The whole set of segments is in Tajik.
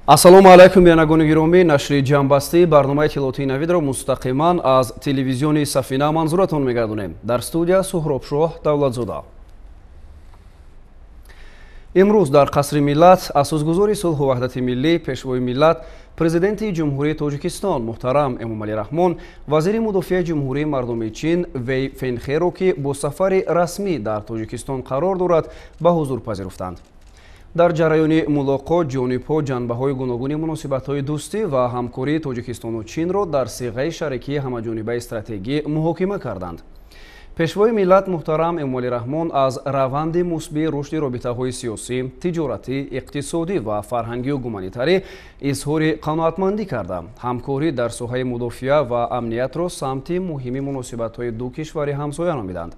Ассалому алайкум, бинандагони гиромӣ. Нашри ҷамъбастии барномаи иттилоотии Навидро мустақиман аз телевизиони Сафина манзуратон мегардонем. Дар студия Суҳробшоҳ Давлатзода. Имрӯз дар Қасри Миллат асосгузори сулҳу ваҳдати миллӣ, Пешвои миллат, Президенти Ҷумҳурии Тоҷикистон муҳтарам Эмомалӣ Раҳмон вазири мудофиаи Ҷумҳурии Мардумии Чин Вей Фенхеро, ки бо сафари расмӣ дар Тоҷикистон қарор дорад, ба ҳузур пазируфтанд. Дар ҷараёни мулоқот ҷонибҳо ҷанбаҳои гуногуни муносибатҳои дӯстӣ ва ҳамкории Тоҷикистону Чинро дар сиғаи шарикии ҳамаҷонибаи стратегӣ муҳокима карданд. Пешвои миллат муҳтарам Эмомалӣ Раҳмон аз раванди мусбии рушди робитаҳои сиёсӣ, тиҷоратӣ, иқтисодӣ ва фарҳангию гуманитарӣ изҳори қаноатмандӣ карда, ҳамкорӣ дар соҳаи мудофиа ва амниятро самти муҳими муносибатҳои ду кишвари ҳамсоя номиданд.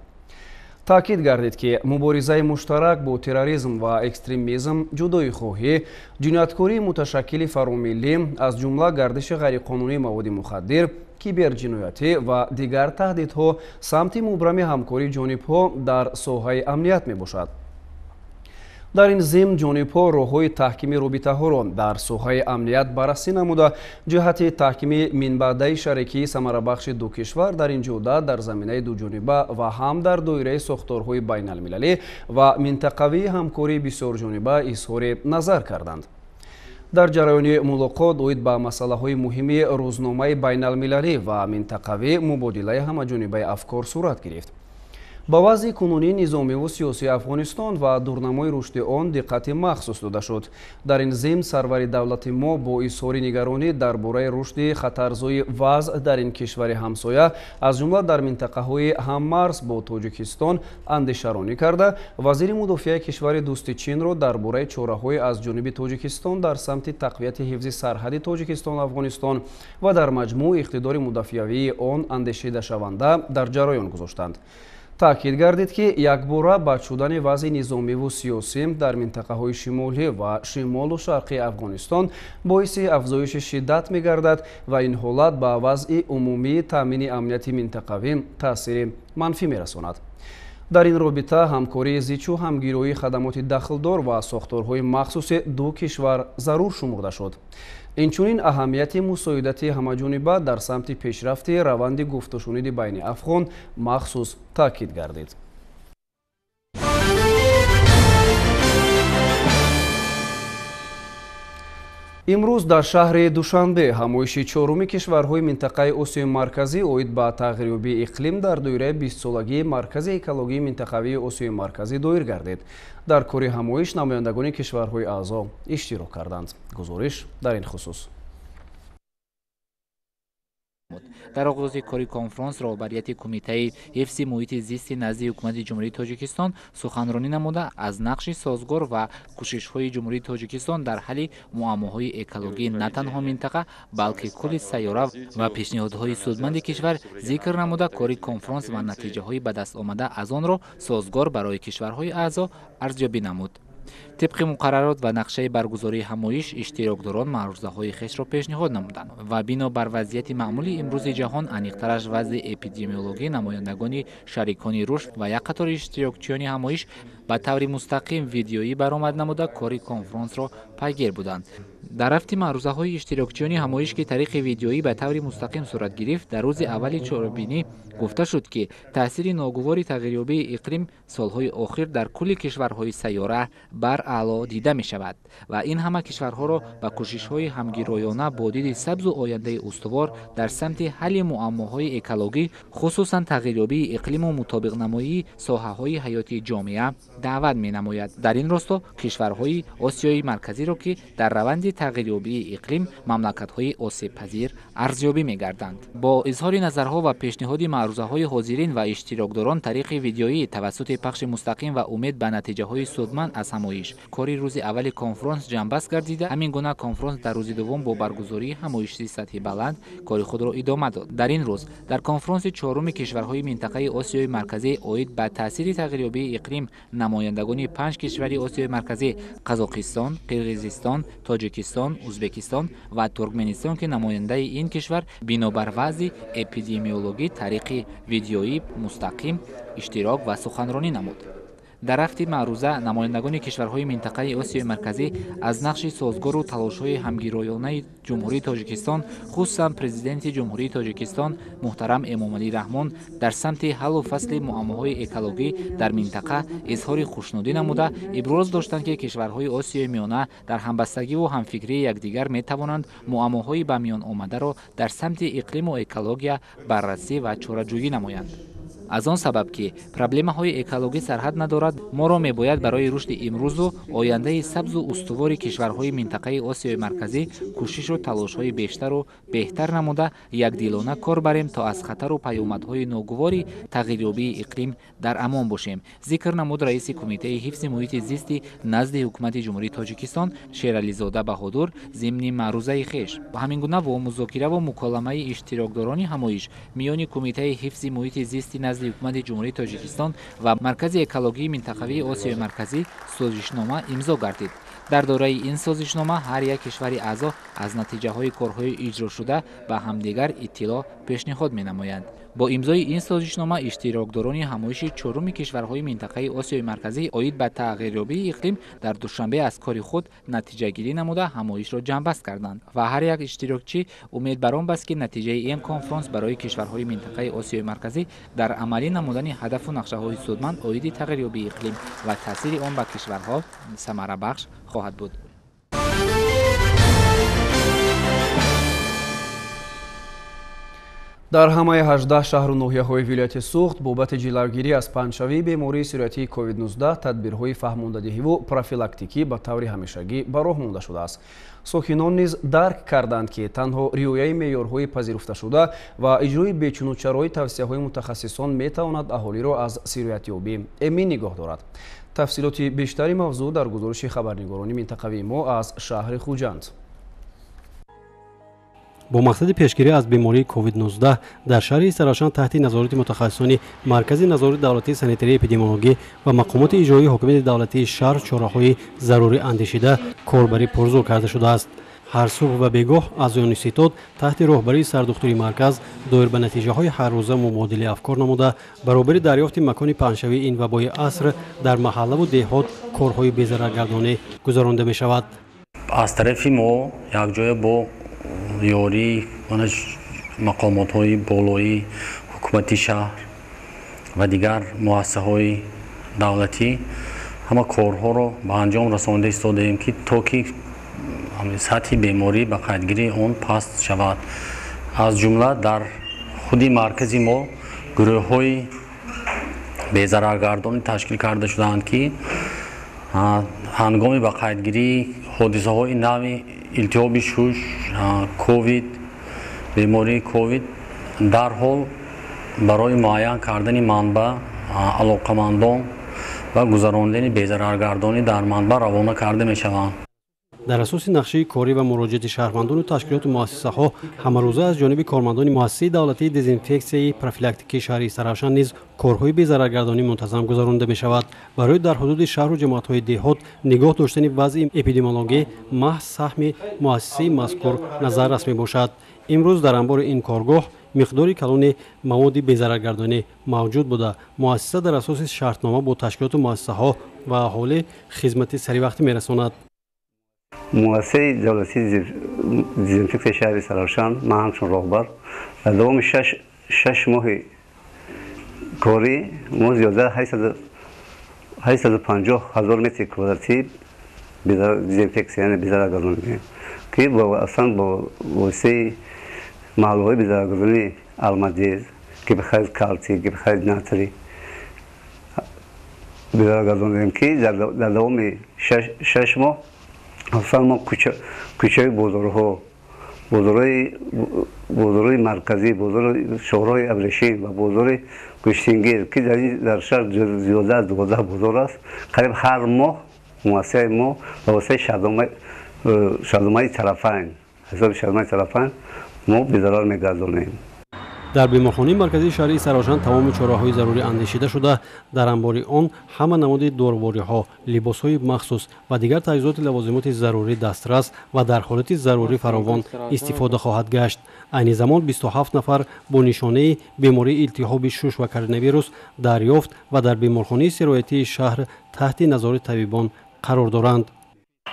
Таъкид гардид, ки муборизаи муштарак бо терроризм ва экстремизм, ҷудоихоҳӣ, ҷинояткории муташаккили фаромиллӣ, аз ҷумла гардиши ғайриқонунии маводи мухаддир, киберҷиноятӣ ва дигар таҳдидҳо самти мубрами ҳамкории ҷонибҳо дар соҳаи амният мебошад. Дар ин зимн ҷонибҳо роҳҳои таҳкими робитаҳоро дар соҳаи амният баррасӣ намуда, ҷиҳати таҳкими минбаъдаи шарикии самарабахши ду кишвар дар ин ҷода дар заминаи дуҷониба ва ҳам дар доираи сохторҳои байналмилалӣ ва минтақавии ҳамкории бисёрҷониба изҳори назар карданд. Дар ҷараёни мулоқот оид ба масъалаҳои муҳими рӯзномаи байналмилалӣ ва минтақавӣ мубодилаи ҳамаҷонибаи афкор сурат гирифт. Ба вазъи кунунии низомиву сиёсии Афғонистон ва дурнамои рушди он диққати махсус дода шуд. Дар ин зимн сарвари давлати мо бо изҳори нигаронӣ дар бораи рушди хатарзои вазъ дар ин кишвари ҳамсоя, аз ҷумла дар минтақаҳои ҳаммарз бо Тоҷикистон, андешаронӣ карда, вазири мудофиаи кишвари дӯсти Чинро дар бораи чораҳои аз ҷониби Тоҷикистон дар самти тақвияти ҳифзи сарҳади Тоҷикистон Афғонистон ва дар маҷмӯъ иқтидори мудофиавии он андешидашаванда дар ҷараён гузоштанд. Таъкид гардид, ки якбора бад шудани вазъи низомиву сиёсӣ дар минтақаҳои шимолӣ ва шимолу шарқии Афғонистон боиси афзоиши шиддат мегардад ва ин ҳолат ба вазъи умумии таъмини амнияти минтақавӣ таъсири манфӣ мерасонад. Дар ин робита ҳамкории зичу ҳамгироии хадамоти дахлдор ва сохторҳои махсуси ду кишвар зарур шумурда шуд. Инчунин аҳамияти мусоидати ҳамаҷониба дар самти пешрафти раванди гуфтушуниди байни афғон махсус таъкид гардид. Имрӯз дар шаҳри Душанбе ҳамоиши чоруми кишварҳои минтақаи Осиёи Марказӣ оид ба тағйирёбии иқлим дар доираи бистсолагии Маркази экологии минтақавии Осиёи Марказӣ доир гардид. Дар кори ҳамоиш намояндагони кишварҳои аъзо иштирок карданд. Гузориш дар ин хусус. Дар оғози кори конфронс роҳбарияти Кумитаи ҳифзи муҳити зисти назди Ҳукумати Ҷумҳурии Тоҷикистон суханронӣ намуда, аз нақши созгор ва кӯшишҳои Ҷумҳурии Тоҷикистон дар ҳалли муаммоҳои экологӣ на танҳо минтақа, балки кулли сайёра ва пешниҳодҳои судманди кишвар зикр намуда, кори конфронс ва натиҷаҳои ба даст омада аз онро созгор барои кишварҳои аъзо арзёбӣ намуд. Тибқи муқаррарот ва нақшаи баргузории ҳамоиш иштирокдорон маърузаҳои хешро пешниҳод намуданд ва бино бар вазъияти маъмули имрӯзи ҷаҳон, аниқтараш вазъи эпидемиологӣ, намояндагони шарикони рушд ва як қатори иштирокчиёни ҳамоиш ба таври мустақим видеоӣ баромад намуда, кори конфронсро пайгир буданд. Дар рафти маърузаҳои иштирокчиёни ҳамоиш, ки тариқи видеоӣ ба таври мустақим сурат гирифт, дар рӯзи аввали чорабинӣ гуфта шуд, ки таъсири ногувори тағйирёбии иқлим солҳои охир дар кулли кишварҳои сайёра бараъло дида мешавад ва ин ҳама кишварҳоро ба кӯшишҳои ҳамгироёна бо диди сабзу ояндаи устувор дар самти ҳалли муаммоҳои экологӣ, хусусан тағйирёбии иқлиму мутобиқнамоии соҳаҳои ҳаёти ҷомеа даъват менамояд. Дар ин росто кишварҳои Осиёи Марказиро, ки дар раванди тағйирёбии иқлим мамлакатҳои осебпазир арзёбӣ мегарданд. Бо изҳори назарҳо ва пешниҳоди маърузаҳои ҳозирин ва иштирокдорон тариқи видеоӣ тавассути пахши мустақим ва умед ба натиҷаҳои судманд аз ҳамоиш, кори рӯзи аввали конфронс ҷамъбаст гардида, ҳамин гуна конфронс дар рӯзи дуввум бо баргузории ҳамоиши сатҳи баланд кори худро идома дод. Дар ин рӯз дар конфронси чоруми кишварҳои минтақаи Осиёи Марказӣ оид ба таъсири тағйирёбии иқлим намояндагони панҷ кишвари Осиёи Марказӣ Қазоқистон, Қирғизистон, Тоҷикистон, Ӯзбекистон ва Туркменистон, ки намояндаи ин кишвар бинобар вазъи эпидемиологӣ тариқи видеоӣ мустақим иштирок ва суханронӣ намуд. Дар рафти маъруза намояндагони кишварҳои минтақаи Осиёи Марказӣ аз нақши созгору талошҳои ҳамгироёнаи Ҷумҳурии Тоҷикистон, хусусан Президенти Ҷумҳурии Тоҷикистон муҳтарам Эмомалӣ Раҳмон дар самти ҳаллу фасли муаммоҳои экологӣ дар минтақа изҳори хушнудӣ намуда, иброз доштанд, ки кишварҳои Осиёи Миёна дар ҳамбастагиву ҳамфикрии якдигар метавонанд муаммоҳои ба миён омадаро дар самти иқлиму экология баррасӣ ва чораҷӯӣ намоянд. Аз он сабаб, ки проблемаҳои экологӣ сарҳад надорад, моро мебояд барои рушди имрӯзу ояндаи сабзу устувори кишварҳои минтақаи Осиёи Марказӣ кӯшишу талошҳои бештару беҳтар намуда, якдилона кор барем, то аз хатару паёмадҳои ногувори тағйирёбии иқлим дар амон бошем, зикр намуд раиси Кумитаи ҳифзи муҳити зисти назди Ҳукумати Ҷумҳурии Тоҷикистон Шерализода Баҳодур зимни маърузаи хеш. Ҳамин гуна во музокираву муколамаи иштирокдорони ҳамоиш миёни Кумитаи ҳифзи муҳити зисти назди Ҳукумати Ҷумҳурии Тоҷикистон ва Маркази экологии минтақавии Осиёи Марказӣ созишнома имзо гардид. Дар доираи ин созишнома ҳар як кишвари аъзо аз натиҷаҳои корҳои иҷрошуда ба ҳамдигар иттилоъ пешниҳод менамоянд. Бо имзои ин созишнома иштирокдорони ҳамоиши чоруми кишварҳои минтақаи Осиёи Марказӣ оид ба тағйирёбии иқлим дар Душанбе аз кори худ натиҷагирӣ намуда, ҳамоишро ҷамъбаст карданд ва ҳар як иштирокчӣ умед бар он баст, ки натиҷаи ин конфронс барои кишварҳои минтақаи Осиёи Марказӣ дар амалӣ намудани ҳадафу нақшаҳои судманд оиди тағйирёбии иқлим ва таъсири он ба кишварҳо самарабахш хоҳад буд. Дар ҳамаи 18 шаҳру ноҳияҳои вилояти Суғд бобати ҷилавгирӣ аз паҳншавии бемории сироятии COVID-19 тадбирҳои фаҳмондадиҳиву профилактикӣ ба таври ҳамешагӣ ба роҳ монда шудааст. Сокинон низ дарк карданд, ки танҳо риояи меъёрҳои пазируфташуда ва иҷрои бечунучарои тавсияҳои мутахассисон метавонад аҳолиро аз сироятёбӣ эмин нигоҳ дорад. Тафсилоти бештари мавзӯъ дар гузориши хабарнигорони минтақавии мо аз шаҳри Хуҷанд. Бо мақсади пешгирӣ аз бемории COVID-19 дар шаҳри Истаравшан таҳти назорати мутахассисони Маркази назорати давлатии санитарии эпидемиологӣ ва мақомоти иҷроии ҳокимияти давлатии шаҳр чораҳои зарурӣ андешида корбарӣ пурзӯр карда шудааст. Ҳар субҳ ва бегоҳ аъзоёни ситод таҳти роҳбарии сардухтури марказ доир ба натиҷаҳои ҳаррӯза мубодилаи афкор намуда, баробари дарёфти макони паҳншавии ин вабои аср дар маҳаллаву деҳот корҳои безараргардонӣ гузаронда мешавад. Аз тарафи мо якҷоя бо ёрии мақомотҳои болоии ҳукумати шаҳр ва дигар муассисаҳои давлатӣ ҳама корҳоро ба анҷом расонда истодаем, ки то ки сатҳи беморӣ ба қайдгирии он паст шавад. Аз ҷумла дар худи маркази мо гурӯҳҳои безараргардонӣ ташкил карда шудаанд, ки ҳангоми ба қайдгирии ҳодисаҳои нави илтиҳоби шуш, ковид, бемории ковид дарҳол барои муайян кардани манбаъ, алоқамандон ва гузарондани безараргардонӣ дар манбаъ равона карда мешаванд. Дар асоси нақшаи корӣ ва муроҷиати шаҳрвандону ташкилоту муассисаҳо ҳамарӯза аз ҷониби кормандони муассисаи давлатии дезинфексияи профилактикии шаҳри Истаравшан низ корҳои безараргардонӣ мунтазам гузаронида мешавад. Барои дар ҳудуди шаҳру ҷамоатҳои деҳот нигоҳ доштани вазъи эпидемиологӣ маҳз саҳми муассисаи мазкур назаррас мебошад. Имрӯз дар анбори ин коргоҳ миқдори калони маводи безараргардонӣ мавҷуд буда, муассиса дар асоси шартнома бо ташкилоту муассисаҳо ва аҳолӣ хизмати саривақтӣ мерасонад. Муассисаи давлатии дезинфексияи шаҳри Истаравшан ман ҳамчун роҳбар дар давоми 6 моҳи корӣ мо зиёда 850 ҳазор метри квадратӣ дезинфексия, яъне безараргардонӣ, ки аслан бо воситаи маҳлулҳои безараргардонии алмадез, гипохлорид калсий, гипохлорид натрий безараргардонидем, ки дар давоми 6 моҳ хусусан мо кӯчаи бозорҳо, бозорҳои марказӣ, бозори шоҳроҳи Абрешим ва бозори Гӯштингир, ки дар шаҳр зиёда аз 12 бозор аст, қариб ҳар моҳ муассисаи мо ба воситаи шартномаи тарафайн, ҳисоби шартномаи тарафайн мо безарар мегардонем. Дар беморхонаи марказии шаҳри Истаравшан тамоми чораҳои зарурӣ андешида шуда, дар анбори он ҳама намуди дорувориҳо, либосҳои махсус ва дигар таҷҳизоти лавозимоти зарурӣ дастрас ва дар ҳолати зарурӣ фаровон истифода хоҳад гашт. Айни замон 27 нафар бо нишонаи бемории илтиҳоби шуш ва коронавирус дарёфт ва дар беморхонаи сироятии шаҳр таҳти назори табибон қарор доранд.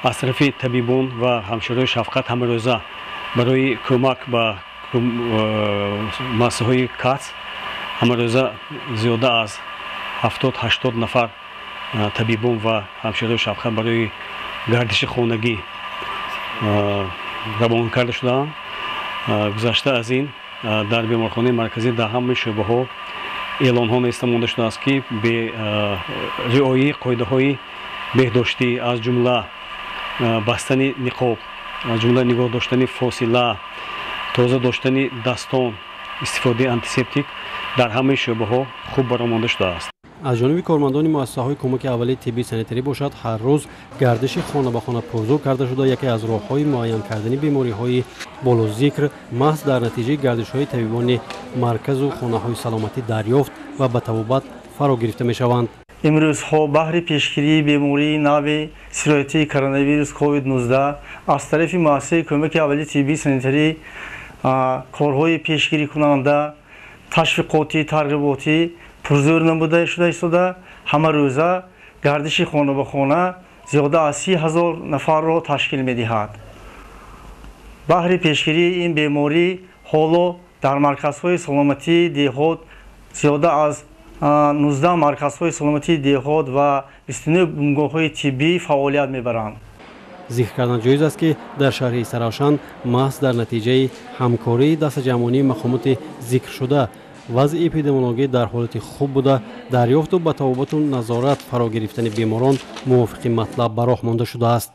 Аз тарафи табибон ва ҳамшираҳои шафқат ҳамарӯза барои кӯмак ба муассисаҳои КАЦ ҳамарӯза зиёда аз 70-80 нафар табибон ва ҳамшираҳои шафқат барои гардиши хонагӣ равон карда шудаанд. Гузашта аз ин дар беморхонаи марказӣ дар ҳамаи шӯъбаҳо эълонҳо неста монда шудааст, ки бе риояи қоидаҳои беҳдоштӣ, аз ҷумла бастани ниқоб, аз ҷумла нигоҳ доштани фосила, тоза доштани дастон, истифодаи антисептик дар ҳамаи шӯъбаҳо хуб баромонда шудааст. Аз ҷониби кормандони муассисаҳои кӯмаки аввалии тиббии санитарӣ бошад, ҳар рӯз гардиши хона ба хона пурзур карда шуда, яке аз роҳҳои муайян кардани бемориҳои болозикр маҳз дар натиҷаи гардишҳои табибони марказу хонаҳои саломатӣ дарёфт ва ба табобат фаро гирифта мешаванд. Имрӯзҳо баҳри пешгирии бемории нави сироятии коронавирус COVID-19 аз тарафи муассисаи кӯмаки аввалии тиббии санитарӣ корҳои пешгирикунанда, ташвиқотӣ, тарғиботӣ пурзӯр намуда шуда истода, ҳамарӯза гардиши хона ба хона зиёда аз 30 000 нафарро ташкил медиҳад. Баҳри пешгирии ин беморӣ ҳоло дар марказҳои саломатии деҳот зиёда аз 19 марказҳои саломатии деҳот ва 29 бунгоҳҳои тиббӣ фаъолият мебаранд. Зикр кардан ҷоиз аст, ки дар шаҳри Истаравшан маҳз дар натиҷаи ҳамкории дастаҷамъонии мақомоти зикршуда вазъи эпидемиологӣ дар ҳолати хуб буда, дарёфту ба табобату назорат фаро гирифтани беморон мувофиқи матлаб ба роҳ монда шудааст.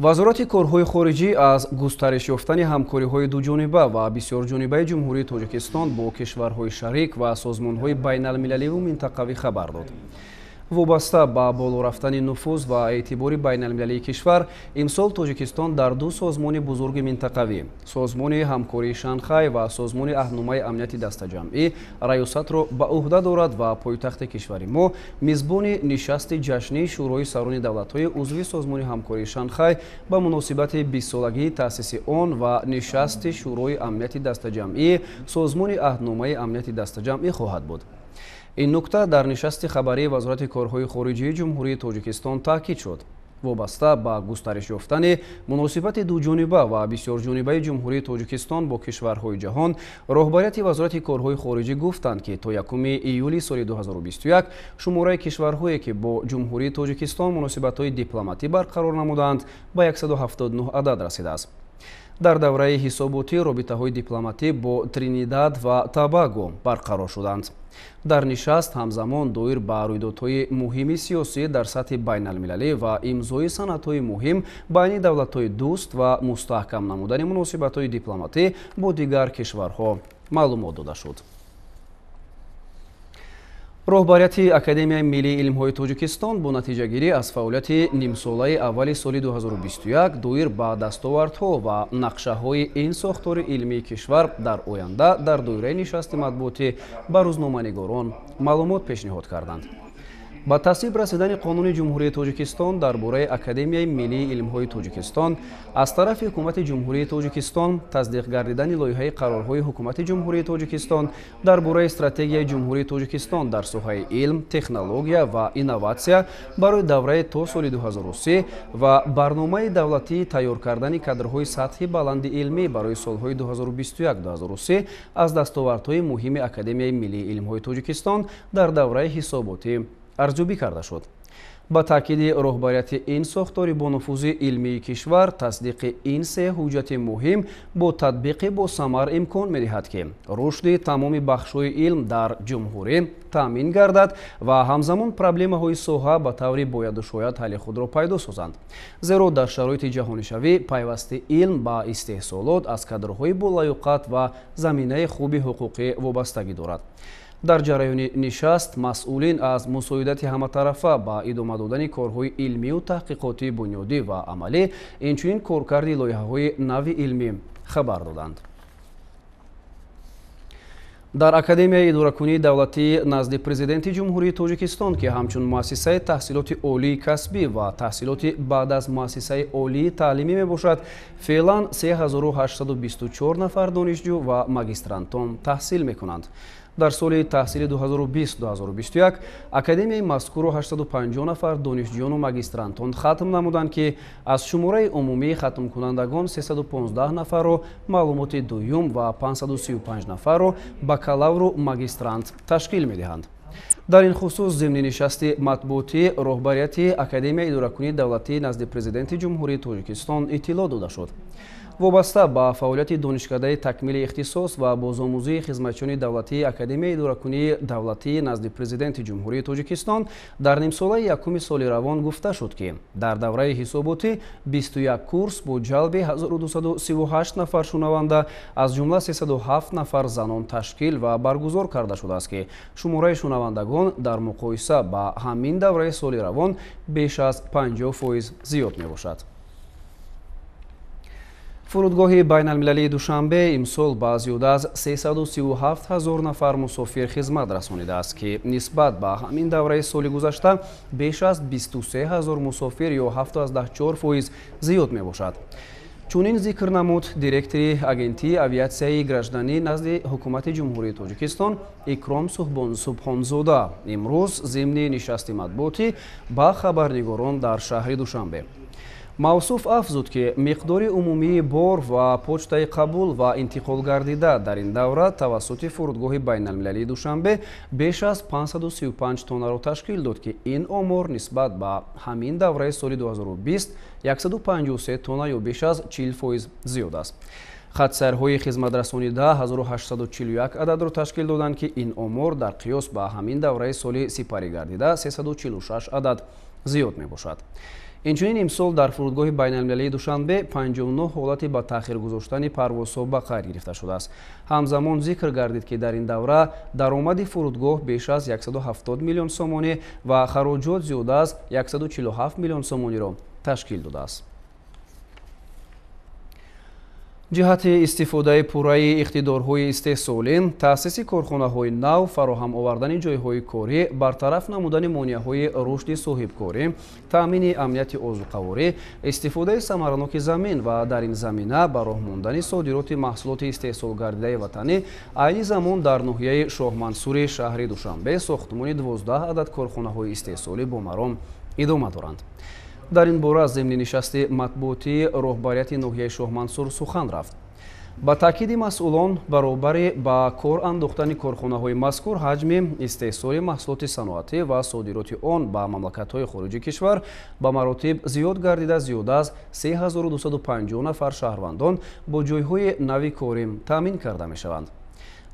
Вазорати корҳои хориҷӣ аз густариш ёфтани ҳамкориҳои дуҷониба ва бисёрҷонибаи Ҷумҳурии Тоҷикистон бо кишварҳои шарик ва созмонҳои байналмилаливу минтақавӣ хабар дод. Вобаста ба боло рафтани нуфуз ва эътибори байналмилалии кишвар, имсол Тоҷикистон дар ду созмони бузурги минтақавӣ, Созмони ҳамкории Шанхай ва Созмони аҳдномаи амнияти дастаҷамъӣ раёсатро ба ӯҳда дорад ва пойтахти кишвари мо мизбони нишасти ҷашнии Шӯрои сарони давлатҳои узви Созмони ҳамкории Шанхай ба муносибати 20-солагии таъсиси он ва нишасти Шӯрои амнияти дастаҷамъии Созмони аҳдномаи амнияти дастаҷамъӣ хоҳад буд. Ин нукта дар нишасти хабарии Вазорати корҳои хориҷии Ҷумҳурии Тоҷикистон таъкид шуд. Вобаста ба густариш ёфтани муносибати дуҷониба ва бисёрҷонибаи Ҷумҳурии Тоҷикистон бо кишварҳои ҷаҳон, роҳбарияти Вазорати корҳои хориҷӣ гуфтанд, ки то 1 июли соли 2021 шумораи кишварҳое, ки бо Ҷумҳурии Тоҷикистон муносибатҳои дипломатӣ барқарор намуданд, ба 179 адад расидааст. Дар давраи ҳисоботӣ робитаҳои дипломатӣ бо Тринидад ва Тобаго барқарор шуданд. Дар нишаст ҳамзамон доир ба рӯйдодҳои муҳими сиёсӣ дар сатҳи байналмилалӣ ва имзои санадҳои муҳим байни давлатҳои дӯст ва мустаҳкам намудани муносибатҳои дипломатӣ бо дигар кишварҳо маълумот дода шуд. Роҳбарияти Академияи миллии илмҳои Тоҷикистон бо натиҷагирӣ аз фаъолияти нимсолаи аввали соли 2021 доир ба дастовардҳо ва нақшаҳои ин сохтори илмии кишвар дар оянда дар доираи нишасти матбуотӣ ба рӯзноманигорон маълумот пешниҳод карданд. Ба тасвиб расидани Қонуни Ҷумҳурии Тоҷикистон дар бораи Академияи миллии илмҳои Тоҷикистон аз тарафи Ҳукумати Ҷумҳурии Тоҷикистон, тасдиқ гардидани лоиҳаи қарорҳои Ҳукумати Ҷумҳурии Тоҷикистон дар бораи стратегияи Ҷумҳурии Тоҷикистон дар соҳаи илм, технология ва инноватсия барои давраи то соли 2030 ва барномаи давлатии тайёр кардани кадрҳои сатҳи баланди илмӣ барои солҳои 2021-2030 аз дастовардҳои муҳими Академияи миллии илмҳои Тоҷикистон дар давраи ҳисоботӣ арзёбӣ карда шуд. Ба таъкиди роҳбарияти ин сохтори бонуфузи илмии кишвар, тасдиқи ин се ҳуҷҷати муҳим бо татбиқи босамар имкон медиҳад, ки рушди тамоми бахшҳои илм дар ҷумҳурӣ таъмин гардад ва ҳамзамон проблемаҳои соҳа ба таври бояду шояд ҳалли худро пайдо созанд. Зеро дар шароити ҷаҳонишавӣ пайвасти илм ба истеҳсолот аз кадрҳои болаёқат ва заминаи хуби ҳуқуқӣ вобастагӣ дорад. Дар ҷараёни нишаст масъулин аз мусоидати ҳаматарафа ба идома додани корҳои илмию таҳқиқотии бунёдӣ ва амалӣ, инчунин коркарди лоиҳаҳои нави илмӣ хабар доданд. Дар Академияи идоракунии давлатии назди Президенти Ҷумҳурии Тоҷикистон, ки ҳамчун муассисаи таҳсилоти олии касбӣ ва таҳсилоти баъд аз муассисаи олии таълимӣ мебошад, феълан 3824 нафар донишҷӯ ва магистрантон таҳсил мекунанд. Дар соли таҳсили 2020-2021 академияи мазкурро 850 нафар донишҷӯёну магистрантон хатм намуданд, ки аз шумораи умумии хатмкунандагон 315 нафарро маълумоти дуюм ва 535 нафарро бакалавру магистрант ташкил медиҳанд. Дар ин хусус зимни нишасти матбуотӣ роҳбарияти Академияи идоракунии давлатии назди Президенти Ҷумҳурии Тоҷикистон иттилоъ дода шуд. Вобаста ба фаъолияти донишкадаи такмили ихтисос ва бозомӯзии хизматчиёни давлатии Академияи идоракунии давлатии назди Президенти Ҷумҳурии Тоҷикистон дар нимсолаи якуми соли равон гуфта шуд, ки дар давраи ҳисоботӣ 21 курс бо ҷалби 1238 нафар шунаванда, аз ҷумла 307 нафар занон ташкил ва баргузор карда шудааст, ки шумораи шунавандагон дар муқоиса ба ҳамин давраи соли равон беш аз 50% зиёд мебошад. Фурудгоҳи байналмилалии Душанбе имсол ба зиёда аз 337 ҳазор нафар мусофир хизмат расонидааст, ки нисбат ба ҳамин давраи соли гузашта беш аз 23 ҳазор мусофир ё 7,4% зиёд мебошад. Чунин зикр намуд директори Агентии авиатсияи гражданӣ назди Ҳукумати Ҷумҳурии Тоҷикистон Икром Субҳонзода имрӯз зимни нишасти матбуотӣ ба хабарнигорон дар шаҳри Душанбе. Мавсуф афзуд, ки миқдори умумии бор ва почтаи қабул ва интиқолгардида дар ин давра тавассути фурудгоҳи байналмилалии Душанбе беш аз 535 тоннаро ташкил дод, ки ин омор нисбат ба ҳамин давраи соли 2020 153 тонна ё беш аз 40% зиёд аст. Хатсайрҳои хизматрасонида 1841 ададро ташкил доданд, ки ин омор дар қиёс ба ҳамин давраи соли сипаригардида 346 адад зиёд мебошад. Инчунин имсол дар фурудгоҳи байналмилалии Душанбе 59 ҳолати ба таъхир гузоштани парвозҳо ба қайд гирифта шудааст. Ҳамзамон зикр гардид, ки дар ин давра даромади фурудгоҳ беш аз 170 миллион сомонӣ ва хароҷот зиёда аз 147 миллион сомониро ташкил додааст. Ҷиҳати истифодаи пурраи иқтидорҳои истеҳсолӣ, таъсиси корхонаҳои нав, фароҳам овардани ҷойҳои корӣ, бартараф намудани монеаҳои рушди соҳибкорӣ, таъмини амнияти озуқаворӣ, истифодаи самараноки замин ва дар ин замина ба роҳ мондани содироти маҳсулоти истеҳсолгардидаи ватанӣ, айни замон дар ноҳияи Шоҳмансури шаҳри Душанбе сохтмони 12 адад корхонаҳои истеҳсолӣ бо маром идома доранд. Дар ин бора зимни нишасти матбуотии роҳбарияти ноҳияи Шоҳмансур сухан рафт. Ба таъкиди масъулон, баробари ба кор андохтани корхонаҳои мазкур, ҳаҷми истеҳсоли маҳсулоти саноатӣ ва содироти он ба мамлакатҳои хориҷи кишвар ба маротиб зиёд гардида, зиёда аз 3250 нафар шаҳрвандон бо ҷойҳои нави корӣ таъмин карда мешаванд.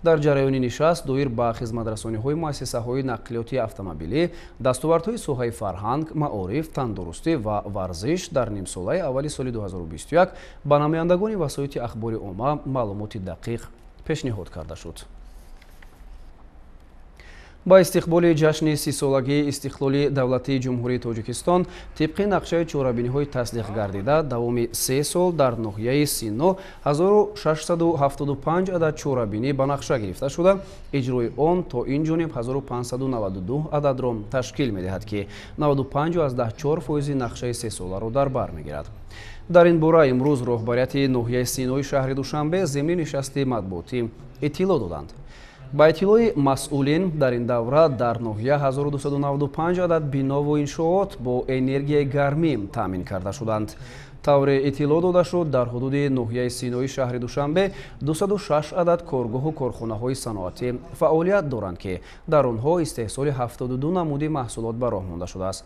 Дар ҷараёни нишаст доир ба хизматрасониҳои муассисаҳои нақлиёти автомобилӣ, дастовардҳои соҳаи фарҳанг, маориф, тандурустӣ ва варзиш дар нимсолаи аввали соли 2021 ба намояндагони васоити ахбори омма маълумоти дақиқ пешниҳод карда шуд. Ба истиқболи ҷашни 30-солагии истиқлоли давлатии Ҷумҳурии Тоҷикистон тибқи нақшаи чорабиниҳои тасдиқ гардида давоми 3 сол дар ноҳияи Сино 1675 адад чорабинӣ ба нақша гирифта шуда, иҷрои он то ин ҷониб 1592 ададро ташкил медиҳад, ки 95,4% нақшаи сесоларо дар бар мегирад. Дар ин бора имрӯз роҳбарияти ноҳияи Синои шаҳри Душанбе зимни нишасти матбуотӣ иттилоъ доданд. Ба иттилои масъулин, дар ин давра дар ноҳия 1295 адад бинову иншоот бо энергияи гармӣ таъмин карда шуданд. Тавре иттилоъ дода шуд, дар ҳудуди ноҳияи Синои шаҳри Душанбе 206 адад коргоҳу корхонаҳои саноатӣ фаъолият доранд, ки дар онҳо истеҳсоли 72 намуди маҳсулот ба роҳ монда шудааст.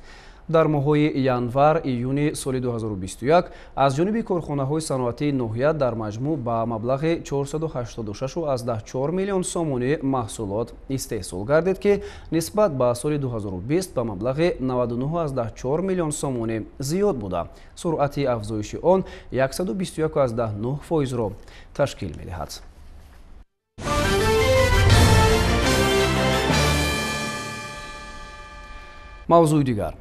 Дар моҳҳои январ июни соли 2021 аз ҷониби корхонаҳои саноатии ноҳия дар маҷмӯъ ба маблағи 486,4 миллион сомонӣ маҳсулот истеҳсол гардид, ки нисбат ба соли 2020 ба маблағи 99,4 миллион сомонӣ зиёд буда, суръати афзоиши он 121,9%-ро ташкил медиҳад. Мавзӯи дигар.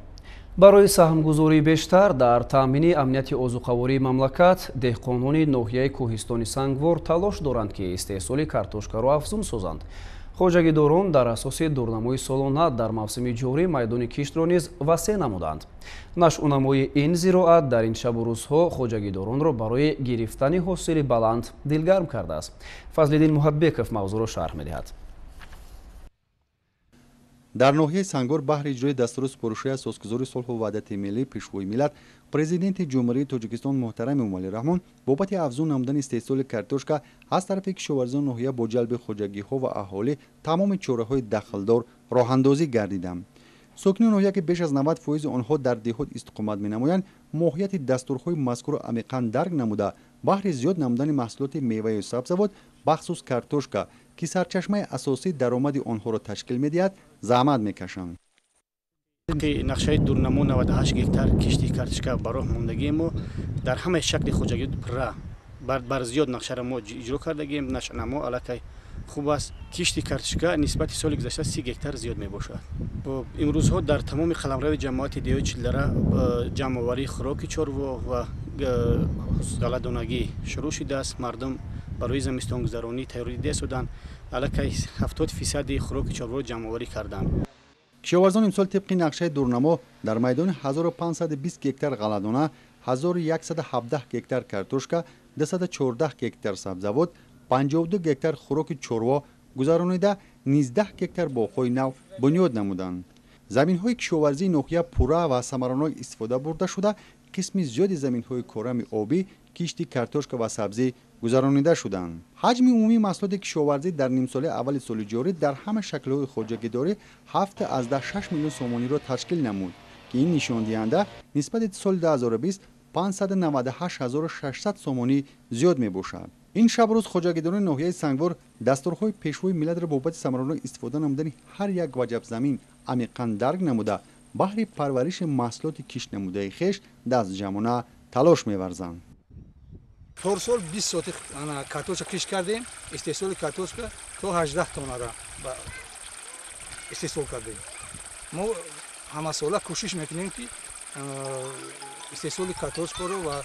Барои саҳмгузории бештар дар таъмини амнияти озуқавории мамлакат, деҳқонони ноҳияи кӯҳистони Сангвор талош доранд, ки истеҳсоли картошкаро афзун созанд. Хоҷагидорон дар асоси дурнамои солона дар мавсими ҷорӣ майдони киштро низ васеъ намуданд. Нашъунамои ин зироат дар ин шабу рӯзҳо хоҷагидоронро барои гирифтани ҳосили баланд дилгарм кардааст. Фазлиддин Муҳаббеков мавзӯъро шарҳ медиҳад. Дар ноҳияи Сангвор баҳри иҷрои дастуру супоришҳои асосгузори сулҳу ваҳдати миллӣ, Пешвои миллат, Президенти Ҷумҳурии Тоҷикистон муҳтарам Эмомалӣ Раҳмон бобати афзун намудани истеҳсоли картошка аз тарафи кишоварзони ноҳия бо ҷалби хоҷагиҳо ва аҳолӣ тамоми чораҳои дахлдор роҳандозӣ гардиданд. Сокинони ноҳия, ки беш аз 90 фоизи онҳо дар деҳот истиқомат менамоянд, моҳияти дастурҳои мазкурро амиқан дарк намуда, баҳри зиёд намудани маҳсулоти меваю сабзавот, бахсус картошка, ки сарчашмаи асосии даромади онҳоро ташкил медиҳад, заҳмат мекашанд. Нақшаи дурнамо 98 гектар кишти картошка ба роҳ мондагием. Мо дар ҳамаи шакли хоҷагӣ пурра бар зиёд нақшаро мо иҷро кардагием. Нашъунамо аллакай хуб аст. Кишти картошка нисбати соли гузашта 30 гектар зиёд мебошад. Имрӯзҳо дар тамоми қаламрави ҷамоати деҳои Чилдара ҷамъоварии хӯроки чорво ва ғалладонагӣ шурӯъ шудааст. Мардум барои замистонгузаронӣ тайёрӣ дида шуданд. Аллакай 70% хӯроки чорворо ҷамъоварӣ карданд. Кишоварзон имсол тибқи нақшаи дурнамо дар майдони 1520 гектар ғалладона, 1117 гектар картошка, 214 гектар сабзавот, 52 гектар хӯроки чорво гузаронида, 19 гектар боғҳои нав бунёд намуданд. Заминҳои кишоварзии ноҳия пурра ва самаранок истифода бурда шуда, қисми зиёди заминҳои корами обӣ кишти картошка ва сабзӣ гузаронида шуданд. Ҳаҷми умумии маҳсулоти кишоварзӣ дар нимсолаи аввали соли ҷорӣ дар ҳама шаклҳои хоҷагидорӣ 7,6 миллион сомониро ташкил намуд, ки ин нишондиҳанда нисбати соли 2020 598 600 сомонӣ зиёд мебошад. Ин шабрӯз хоҷагидорони ноҳияи Сангвор дастурҳои Пешвои миллатро бобати самаранок истифода намудани ҳар як ваҷаб замин амиқан дарк намуда, баҳри парвариши маҳсулоти киштнамудаи хеш дастҷамъона талош меварзанд. Торсол 20 сотих картошка кишт кардем, истеҳсоли картошка то 18 тоннара истеҳсол кардем. Мо ҳамасола кӯшиш мекунем, ки истеҳсоли картошкаро ва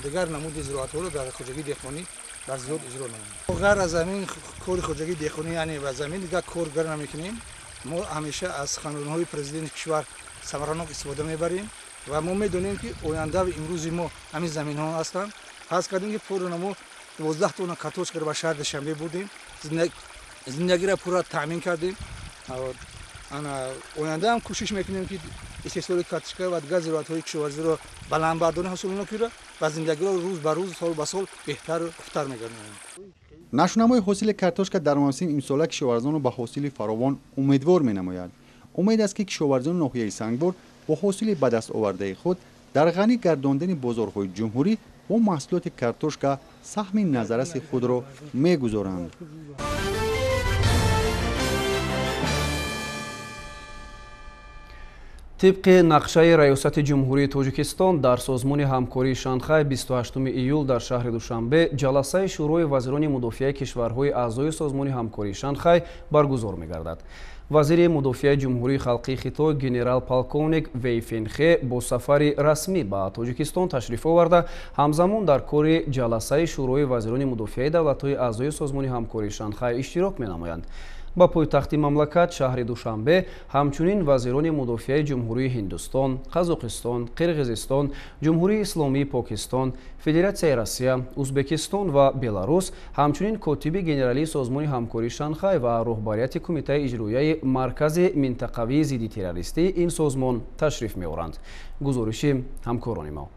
дигар намуди зироатҳоро дар хоҷагии деҳқонӣ бар зиёд иҷро намоем. Ғайр аз замин кори хоҷагии деҳқонӣ, яъне ба замин дигар коргар намекунем. Мо ҳамеша аз суханрониҳои президенти кишвар самаранок истифода мебарем ва мо медонем, ки ояндаи имрӯзи мо ҳамин заминҳо ҳастанд. Фарз кардем, ки пурра мо 12 тонна картошкаро ба шаҳри Душанбе бурдем, зиндагиро пурра таъмин кардем. Оянда ҳам кӯшиш мекунем, ки истеҳсоли картошка ва дигар зироатҳои кишоварзиро баланд бардорем, ҳосилнокиро ва зиндагиро рӯз ба рӯз, сол ба сол беҳтару хубтар мегардонем. Нашъунамои ҳосили картошка дар мавсими имсола кишоварзонро ба ҳосили фаровон умедвор менамояд. Умед аст, ки кишоварзони ноҳияи Сангвор бо ҳосили ба даст овардаи худ дар ғанӣ гардондани бозорҳои ҷумҳурӣ бо маҳсулоти картошка саҳми назарраси худро мегузоранд. Тибқи нақшаи Раёсати Ҷумҳурии Тоҷикистон дар Созмони ҳамкории Шанхай, 28 июл дар шаҳри Душанбе ҷаласаи Шӯрои вазирони мудофиаи кишварҳои аъзои Созмони ҳамкории Шанхай баргузор мегардад. Вазири мудофиаи Ҷумҳурии Халқии Хитой генерал-полковник Вей Фенхе бо сафари расмӣ ба Тоҷикистон ташриф оварда, ҳамзамон дар кори ҷаласаи Шӯрои вазирони мудофиаи давлатҳои аъзои Созмони ҳамкории Шанхай иштирок менамоянд. Ба пойтахти мамлакат, шаҳри Душанбе, ҳамчунин вазирони мудофиаи Ҷумҳурии Ҳиндустон, Қазоқистон, Қирғизистон, Ҷумҳурии Исломии Покистон, Федератсияи Россия, Узбекистон ва Беларус, ҳамчунин котиби генералии Созмони ҳамкории Шанхай ва роҳбарияти Кумитаи иҷроияи Маркази минтақавии зидди террористии ин созмон ташриф меоранд. Гузориши ҳамкорони мо.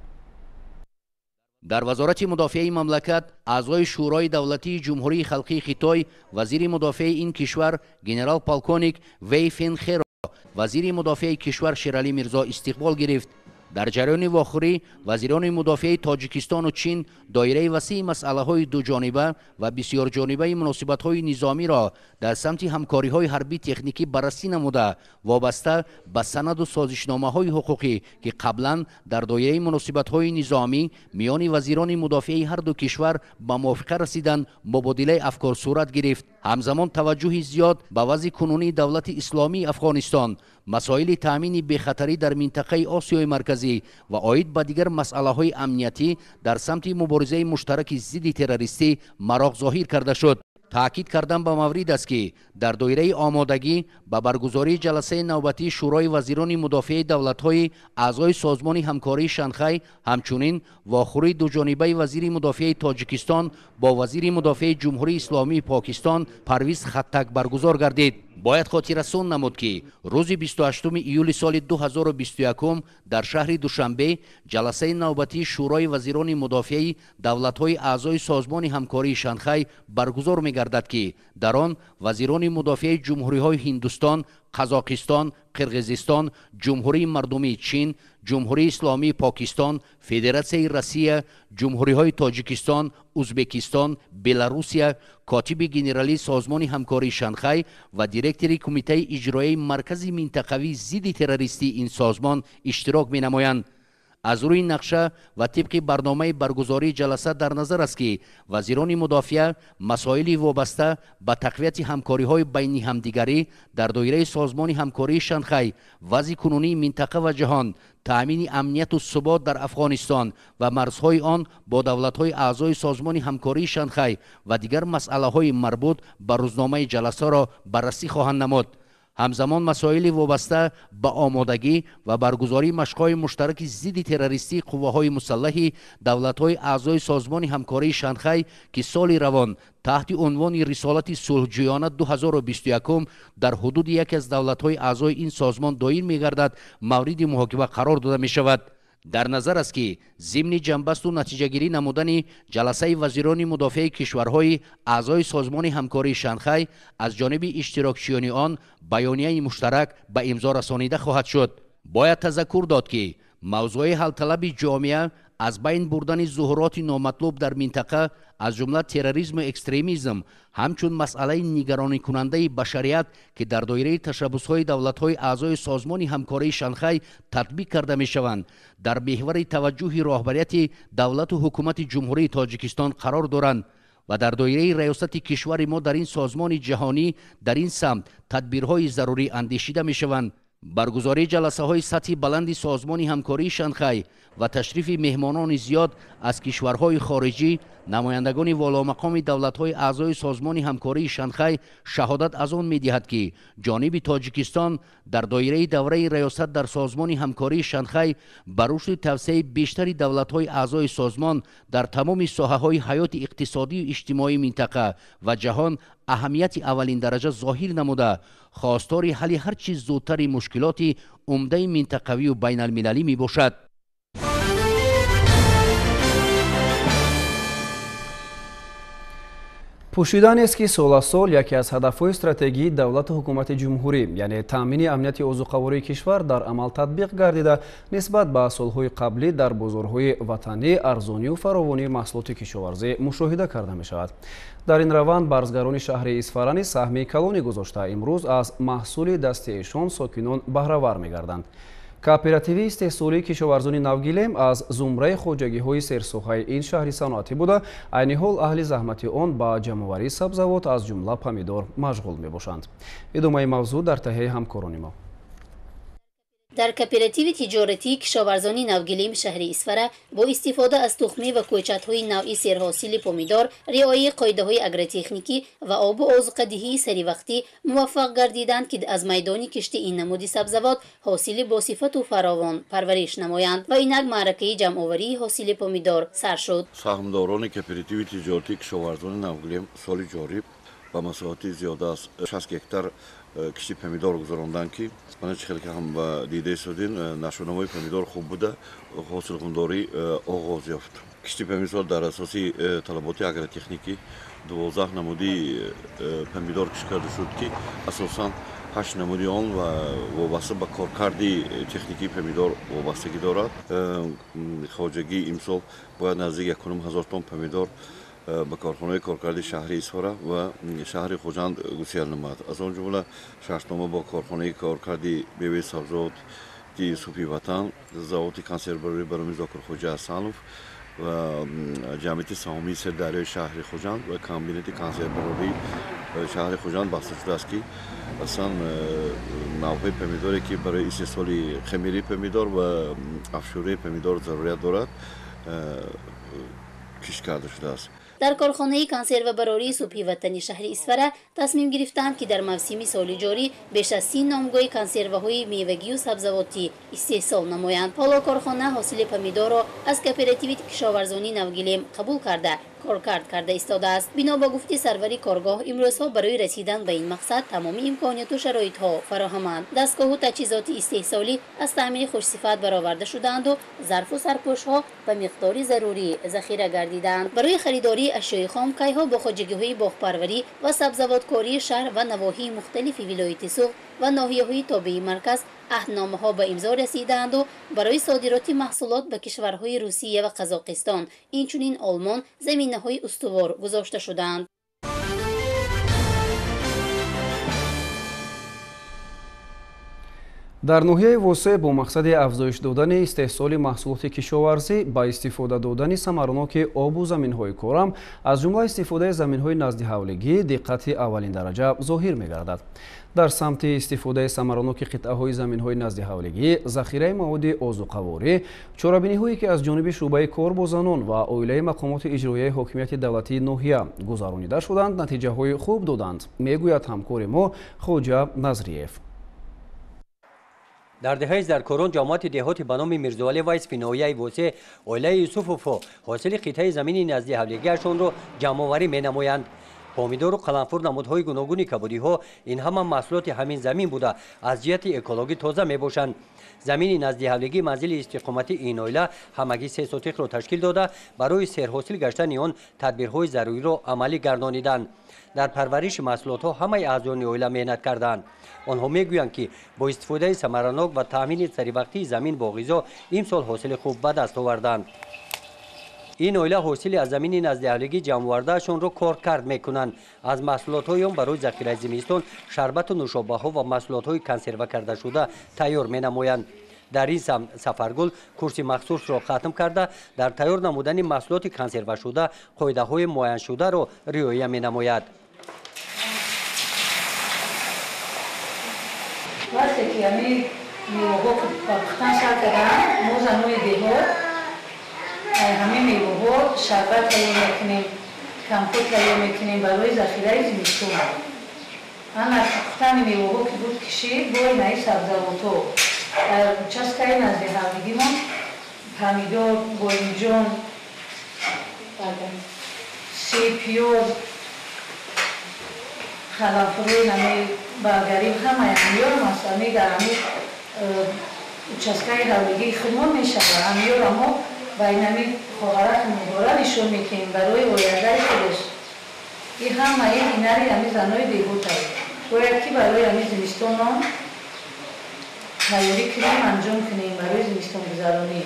Дар Вазорати мудофиаи мамлакат аъзои Шӯрои давлатии Ҷумҳурии Халқии Хитой, вазири мудофиаи ин кишвар генерал-полковник Вей Фенхеро вазири мудофиаи кишвар Шералӣ Мирзо истиқбол гирифт. Дар ҷараёни вохӯрӣ вазирони мудофиаи Тоҷикистону Чин доираи васеи масъалаҳои дуҷониба ва бисёрҷонибаи муносибатҳои низомиро дар самти ҳамкориҳои ҳарбӣ техникӣ баррасӣ намуда, вобаста ба санаду созишномаҳои ҳуқуқӣ, ки қаблан дар доираи муносибатҳои низомӣ миёни вазирони мудофиаи ҳарду кишвар ба мувофиқа расиданд, мубодилаи афкор сурат гирифт. Ҳамзамон таваҷҷӯҳи зиёд ба вазъи кунунии давлати исломии Афғонистон, Масоили таъмини бехатарӣ дар минтақаи Осиёи Марказӣ ва оид ба дигар масъалаҳои амниятӣ дар самти муборизаи муштараки зидди террористӣ мароқ зоҳир карда шуд. Таъкид кардан ба маврид аст, ки дар доираи омодагӣ ба баргузории ҷаласаи навбатии Шӯрои вазирони мудофиаи давлатҳои аъзои Созмони ҳамкории Шанхай, ҳамчунин вохӯрии дуҷонибаи вазири мудофиаи Тоҷикистон бо вазири мудофиаи Ҷумҳурии Исломии Покистон Парвиз Хаттак баргузор гардид. Бояд хотиррасон намуд, ки рӯзи 28 июли соли 2021 дар шаҳри Душанбе ҷаласаи навбатии Шӯрои вазирони мудофиаи давлатҳои аъзои Созмони ҳамкории Шанхай баргузор мегардад, ки дар он вазирони мудофиаи ҷумҳуриҳои Ҳиндустон, Қазоқистон, Қирғизистон, Ҷумҳурии Мардумии Чин, Ҷумҳурии Исломии Покистон, Федератсияи Россия, ҷумҳуриҳои Тоҷикистон, Узбекистон, Беларусия, котиби генералии Созмони ҳамкории Шанхай ва директори Кумитаи иҷроияи Маркази минтақавии зидди террористии ин созмон иштирок менамоянд. Аз рӯи нақша ва тибқи барномаи баргузории ҷаласа дар назар аст, ки вазирони мудофиа масоили вобаста ба тақвияти ҳамкориҳои байни ҳамдигарӣ дар доираи Созмони ҳамкории Шанхай, вазъи кунунии минтақа ва ҷаҳон, таъмини амнияту субот дар Афғонистон ва марзҳои он бо давлатҳои аъзои Созмони ҳамкории Шанхай ва дигар масъалаҳои марбут ба рӯзномаи ҷаласаро баррасӣ хоҳанд намуд. Ҳамзамон масоили вобаста ба омодагӣ ва баргузории машқҳои муштараки зидди террористии қувваҳои мусаллаҳи давлатҳои аъзои Созмони ҳамкории Шанхай, ки соли равон таҳти унвони Рисолати сулҳҷӯёна 2021 дар ҳудуди яке аз давлатҳои аъзои ин созмон доир мегардад, мавриди муҳокима қарор дода мешавад. Дар назар аст, ки зимни ҷанбасту натиҷагирӣ намудани ҷаласаи вазирони мудофиаи кишварҳои аъзои Созмони ҳамкории Шанхай аз ҷониби иштирокчиёни он баёнияи муштарак ба имзо расонида хоҳад шуд. Бояд тазаккур дод, ки мавзӯи ҳалталаби ҷомеа аз байн бурдани зуҳуроти номатлуб дар минтақа, аз ҷумла терроризму экстремизм, ҳамчун масъалаи нигаронӣкунандаи башарият, ки дар доираи ташаббусҳои давлатҳои аъзои Созмони ҳамкории Шанхай татбиқ карда мешаванд, дар меҳвари таваҷҷӯҳи роҳбарияти давлату ҳукумати Ҷумҳурии Тоҷикистон қарор доранд ва дар доираи раёсати кишвари мо дар ин созмони ҷаҳонӣ дар ин самт тадбирҳои зарурӣ андешида мешаванд. Баргузории ҷаласаҳои сатҳи баланди Созмони ҳамкории Шанхай ва ташрифи меҳмонони зиёд аз кишварҳои хориҷӣ, намояндагони воломақоми давлатҳои аъзои Созмони ҳамкории Шанхай шаҳодат аз он медиҳад, ки ҷониби Тоҷикистон дар доираи давраи раёсат дар Созмони ҳамкории Шанхай ба рушди тавсеаи бештари давлатҳои аъзои созмон дар тамоми соҳаҳои ҳаёти иқтисодию иҷтимоии минтақа ва ҷаҳон аҳамияти аввалиндараҷа зоҳир намуда, хостори ҳалли ҳар чиз зудтари мушкилоти умдаи минтақавию байналмилалӣ мебошад. Пӯшида нест, ки сол аз сол яке аз ҳадафҳои стратегии давлату ҳукумати ҷумҳурӣ, яъне таъмини амнияти озуқавории кишвар дар амал татбиқ гардида, нисбат ба солҳои қаблӣ дар бозорҳои ватанӣ арзонию фаровонии маҳсулоти кишоварзӣ мушоҳида карда мешавад. Дар ин раванд барзгарони шаҳри Исфара низ саҳми калонӣ гузошта, имрӯз аз маҳсули дасти эшон сокинон баҳравар мегарданд. Кооперативи истеҳсолии кишоварзони Навгилем аз зумраи хоҷагиҳои серсоҳаи ин шаҳри саноатӣ буда, айни ҳол аҳли заҳмати он ба ҷамъоварии сабзавот, аз ҷумла помидор, машғул мебошанд. Идомаи мавзӯъ дар таҳияи ҳамкорони мо. Дар кооперативи тиҷоратии кишоварзони Навгилем шаҳри Исфара бо истифода аз тухмӣ ва кӯчатҳои навъи серҳосили помидор, риояи қоидаҳои агротехникӣ ва обу озуқадиҳии саривақтӣ муваффақ гардиданд, ки аз майдони кишти ин намуди сабзавот ҳосили босифату фаровон парвариш намоянд ва инак маъракаи ҷамъоварии ҳосили помидор сар шуд. Саҳмдорони кооперативи тиҷоратии кишоварзони Навгилем соли ҷорӣ ба масоҳати зиёда аз 60 гектар кишти помидор гузаронданд, ки мана чӣ хеле ки ҳам дида истодем, нашъунамои помидор хуб буда, ҳосилхундорӣ оғоз ёфт. Кишти помидор дар асоси талаботи агротехникӣ 12 намуди помидор кишт карда шуд, ки асосан 8 намуди он вобаста ба коркарди техникии помидор вобастагӣ дорад. Хоҷагии имсол бояд наздик 1,5 ҳазор тонн помидор ба корхонаи коркарди шаҳри Исфара ва шаҳри Хуҷанд гусел намояд. Аз он ҷумла шартнома бо корхонаи коркарди меваи сабзавоти Супи Ватан, заводи консервбарорӣ ба номи Зокирхоҷа Ҳасанов ва ҷамъияти саҳомии Сирдарёи шаҳри Хуҷанд ва комбинати консервбарории шаҳри Хуҷанд баста шудааст, ки аслан навъҳои помидоре, ки барои истеҳсоли хамирии помидор ва афшураи помидор зарурият дорад, кишт карда шудааст. Дар корхонаи консервабарории субҳи ватани шаҳри Исфара тасмим гирифтанд, ки дар мавсими соли ҷорӣ беш аз 30 номгӯи консерваҳои мевагию сабзавотӣ истеҳсол намоянд. Ҳоло корхона ҳосили помидорро аз кооперативи кишоварзонии Навгилем қабул карда, коркард карда истодааст. Бино ба гуфти сарвари коргоҳ, имрӯзҳо барои расидан ба ин мақсад тамоми имконияту шароитҳо фароҳаманд. Дастгоҳу таҷҳизоти истеҳсолӣ аз таъмири хушсифат бароварда шудаанду зарфу сарпӯшҳо ба миқдори зарурӣ захира гардидаанд. Барои харидории ашёи хом кайҳо бо хоҷагиҳои боғпарварӣ ва сабзавоткории шаҳр ва навоҳии мухталифи вилояти Суғд ва ноҳияҳои тобеи марказ аҳдномаҳо ба имзо расидаанду барои содироти маҳсулот ба кишварҳои Русия ва Қазоқистон, инчунин Олмон заминаҳои устувор гузошта шудаанд. Дар ноҳияи Восе бо мақсади афзоиш додани истеҳсоли маҳсулоти кишоварзӣ ба истифода додани самараноки обу заминҳои корам, аз ҷумла истифодаи заминҳои наздиҳавлигӣ, диққати аввалин дараҷа зоҳир мегардад. Дар самти истифодаи самараноки қитъаҳои заминҳои наздиҳавлигӣ, захираи маводи озуқаворӣ, чорабиниҳое, ки аз ҷониби шӯъбаи кор бо занон ва оилаи мақомоти иҷроияи ҳокимияти давлатии ноҳия гузаронида шуданд, натиҷаҳои хуб доданд, мегӯяд ҳамкори мо Хоҷа Назриев. Дар деҳаи Заркорон ҷамоати деҳоти ба номи Мирзоалӣ Вайсфи ноҳияи Восе оилаи Юсуфовҳо ҳосили қитъаи замини наздиҳавлигиашонро ҷамъоварӣ менамоянд. Помидору қаламфур, намудҳои гуногуни кабудиҳо ин ҳама маҳсулоти ҳамин замин буда, аз ҷиҳати экологӣ тоза мебошанд. Замини наздиҳавлигӣ манзили истиқоматии ин оила ҳамагӣ 3 сотихро ташкил дода, барои серҳосил гаштани он тадбирҳои заруриро амалӣ гардониданд. Дар парвариши маҳсулотҳо ҳамаи аъзони оила меҳнат карданд. Онҳо мегӯянд, ки бо истифодаи самаранок ва таъмини саривақтии замин бо ғизо имсол ҳосили хуб ба даст оварданд. Ин оила ҳосили аз замини наздиҳавлигӣ ҷамъовардаашонро коркард мекунанд. Аз маҳсулотҳои он барои захираи зимистон шарбату нӯшобаҳо ва маҳсулотҳои консерва кардашуда тайёр менамоянд. Дар ин самт Сафаргул курси махсусро хатм карда, дар тайёр намудани маҳсулоти консервашуда қоидаҳои муайяншударо риоя менамояд. Вақте ки ҳамин меваҳо ба пухтан сар карданд, мо занои деҳот ҳамин меваҳо шарбат тайёр мекунем, компот тайёр мекунем барои захираи зимистон. Ана пухтани меваҳо ки буд кишид, бо инаи сабзавотҳо дар участкаи наздиҳавлигимон помидор, боимҷон, себ, пиёз, қаламфурои нами баргарӣ, ҳамаи ҳамёро масалан дар ҳамин участкаи ҳавлигии худмон мешавад. Ҳамёро мо ба инами хоҳараки мубора нишон мекунем барои ояндаи худаш. Ин ҳамаи ҳунари ҳамин занои деҳотаст. Бояд ки барои ҳамин зимистонон тайёрӣ кунем, анҷом кунем барои зимистонгузаронӣ.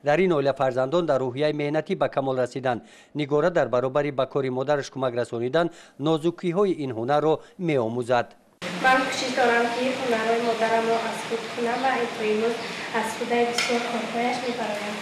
Дар ин оила фарзандон дар рӯҳияи меҳнатӣ ба камол расиданд. Нигора дар баробари ба кори модараш кӯмак расонидан нозукиҳои ин ҳунарро меомӯзад. Ман кӯшиш дорам, ки ҳунарҳои модарамро аз худ кунам ва то имрӯз аз худаи бисёр корҳояш мебароям.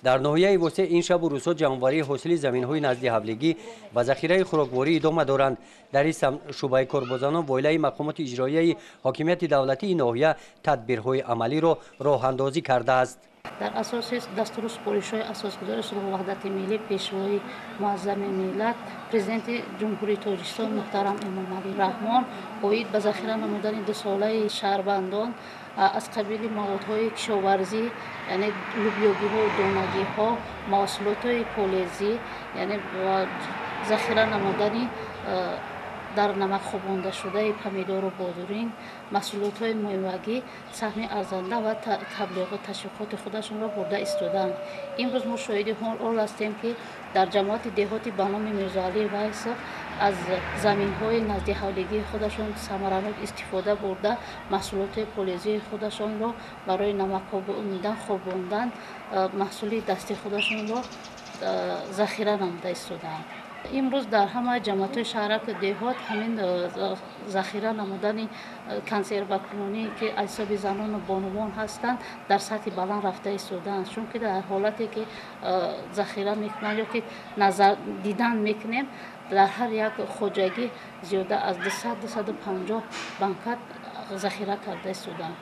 Дар ноҳияи Восе ин шабу рӯзҳо ҷамъоварии ҳосили заминҳои наздиҳавлигӣ ва захираи хӯрокворӣ идома доранд. Дар ин самт шӯъбаи корбозанон ва оилаи мақомоти иҷроияи ҳокимияти давлатии ноҳия тадбирҳои амалиро роҳандозӣ кардааст. Дар асоси дастуру супоришҳои асосгузори сулҳу ваҳдати миллӣ, пешвои муаззами миллат, президенти Ҷумҳурии Тоҷикистон муҳтарам Эмомалӣ Раҳмон оид ба захира намудани дусолаи шаҳрвандон аз қабили маводҳои кишоварзӣ, яъне лӯбиёгиҳо, донагиҳо, маҳсулотҳои полезӣ, яъне захира намудани дар намак хобондашудаи помидору бодуринг, маҳсулотҳои мевагӣ саҳми арзанда ва таблиғу ташвиқоти худашонро бурда истодаанд. Имрӯз мо шоҳиди он ҳастем, ки дар ҷамоати деҳоти ба номи Мирзоалӣ Вайсов аз заминҳои наздиҳавлигии худашон самаранок истифода бурда, маҳсулоти полезии худашонро барои намак хобондан маҳсули дасти худашонро захира намуда истодаанд. Имрӯз дар ҳама ҷамоатҳои шаҳраку деҳот ҳамин захира намудани консервакунонӣ, ки аз ҳисоби занону бонувон ҳастанд, дар сатҳи баланд рафта истодаанд. Чунки дар ҳолате ки захира мекунанд ё ки назар дидан мекунем, дар ҳар як хоҷагӣ зиёда аз 200-250 банка захира карда истодаанд.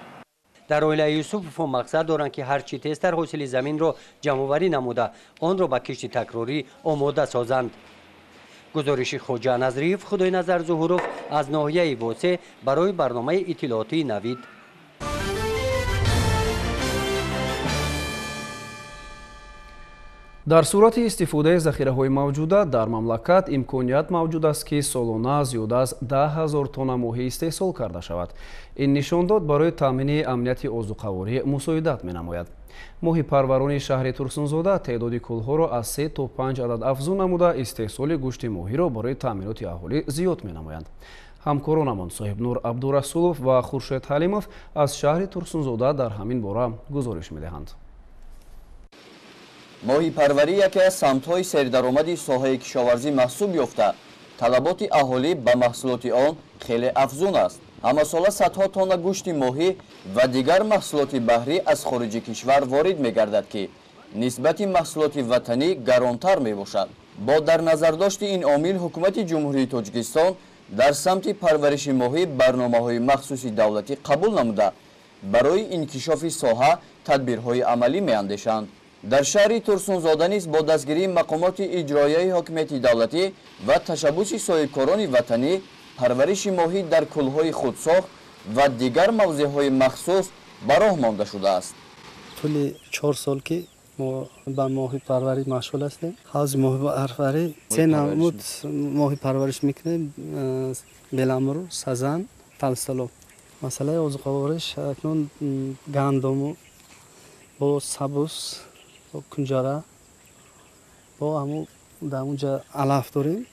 Дар оилаи Юсуфовҳо мақсад доранд, ки ҳарчи тезтар ҳосили заминро ҷамъоварӣ намуда, онро ба кишти такрорӣ омода созанд. Гузориши Хоҷа Назриев, Худойназар Зуҳуров аз ноҳияи Восе барои барномаи иттилоотии Навид. Дар сурати истифодаи захираҳои мавҷуда дар мамлакат имконият мавҷуд аст, ки солона зиёда аз 10 000 тонна моҳӣ истеҳсол карда шавад. Ин нишондод барои таъмини амнияти озуқаворӣ мусоидат менамояд. Моҳипарварони шаҳри Турсунзода теъдоди кӯлҳоро аз 3 то 5 адад афзун намуда, истеҳсоли гӯшти моҳиро барои таъминоти аҳолӣ зиёд менамоянд. Ҳамкоронамон Соҳибнур Абдурасулов ва Хуршед Ҳалимов аз шаҳри Турсунзода дар ҳамин бора гузориш медиҳанд. Моҳипарварӣ яке аз самтҳои сердаромади соҳаи кишоварзӣ маҳсуб ёфта, талаботи аҳолӣ ба маҳсулоти он хеле афзун аст. Ҳамасола садҳо тонна гӯшти моҳӣ ва дигар маҳсулоти баҳрӣ аз хориҷи кишвар ворид мегардад, ки нисбати маҳсулоти ватанӣ гаронтар мебошад. Бо дар назардошти ин омил ҳукумати Ҷумҳурии Тоҷикистон дар самти парвариши моҳӣ барномаҳои махсуси давлатӣ қабул намуда, барои инкишофи соҳа тадбирҳои амалӣ меандешанд. Дар шаҳри Турсунзода низ бо дастгирии мақомоти иҷроияи ҳокимияти давлатӣ ва ташаббуси соҳибкорони ватанӣ парвариши моҳӣ дар кӯлҳои худсохт ва дигар мавзеъҳои махсус ба роҳ монда шудааст. Тӯли 4 сол ки мо ба моҳипарварӣ машғул ҳастем, ҳавзи моҳипарварӣ се намуд моҳипарвариш мекунем: беламру, сазан, талсалоб. Масъалаи озуқавориш акнун гандуму бо сабуз, бо кунҷара, бо ҳаму дар онҷа алаф дорем,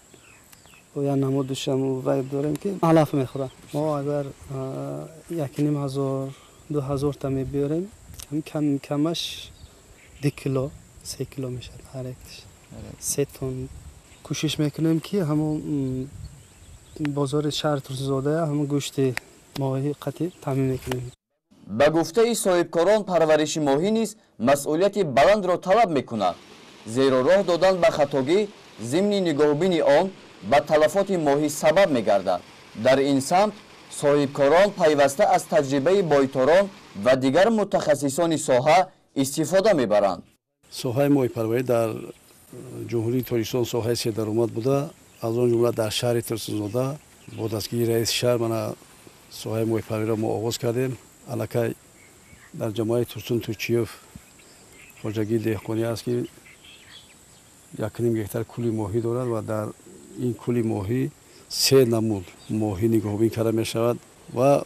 бо як намудаш ҳаму вай дорем, ки алаф мехӯрад. Мо агар 1500, 2000 та мебиёрем, камаш 2 кило, 3 кило мешавад ҳар якташ. 3 тон кӯшиш мекунем, ки ҳамун бозори шаҳри Турсунзода ҳамун гӯшти моҳӣ қатъӣ таъмин мекунем. Ба гуфтаи соҳибкорон, парвариши моҳӣ низ масъулияти баландро талаб мекунад, зеро роҳ додан ба хатогӣ зимни нигоҳубини он ба талафоти моҳӣ сабаб мегардад. Дар ин самт соҳибкорон пайваста аз таҷрибаи бойторон ва дигар мутахассисони соҳа истифода мебаранд. Соҳаи моҳипарварӣ дар Ҷумҳурии Тоҷикистон соҳаи сердаромад буда, аз он ҷумла дар шаҳри Турсунзода бо дастгирии раиси шаҳр мана соҳаи моҳипарвариро мо оғоз кардем. Аллакай дар ҷамоаи Турсун Турчиев хоҷагии деҳқонӣ аст, ки 1,5 гектар кӯли моҳӣ дорад ва дар ин кӯли моҳӣ 3 намуд моҳӣ нигоҳубин карда мешавад ва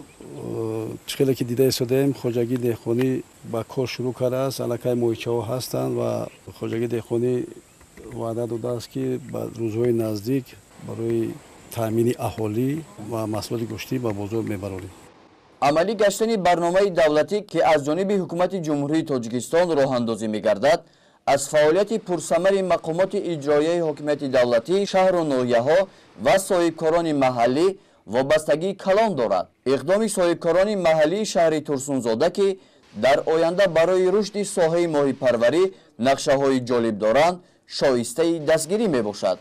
чӣ хеле ки дида истодаем, хоҷагии деҳқонӣ ба кор шурӯъ кардааст. Аллакай моҳичаҳо ҳастанд ва хоҷагии деҳқонӣ ваъда додааст, ки ба рӯзҳои наздик барои таъмини аҳолӣ ва маҳсулоти гӯштӣ ба бозор мебарорем. Амалӣ гаштани барномаи давлатӣ, ки аз ҷониби ҳукумати Ҷумҳурии Тоҷикистон роҳандозӣ мегардад, аз фаъолияти пурсамари мақомоти иҷроияи ҳокимияти давлатӣ, шаҳру ноҳияҳо ва соҳибкорони маҳаллӣ вобастагии калон дорад. Иқдоми соҳибкорони маҳаллии шаҳри Турсунзода, ки дар оянда барои рушди соҳаи моҳипарварӣ нақшаҳои ҷолиб доранд, шоистаи дастгирӣ мебошад.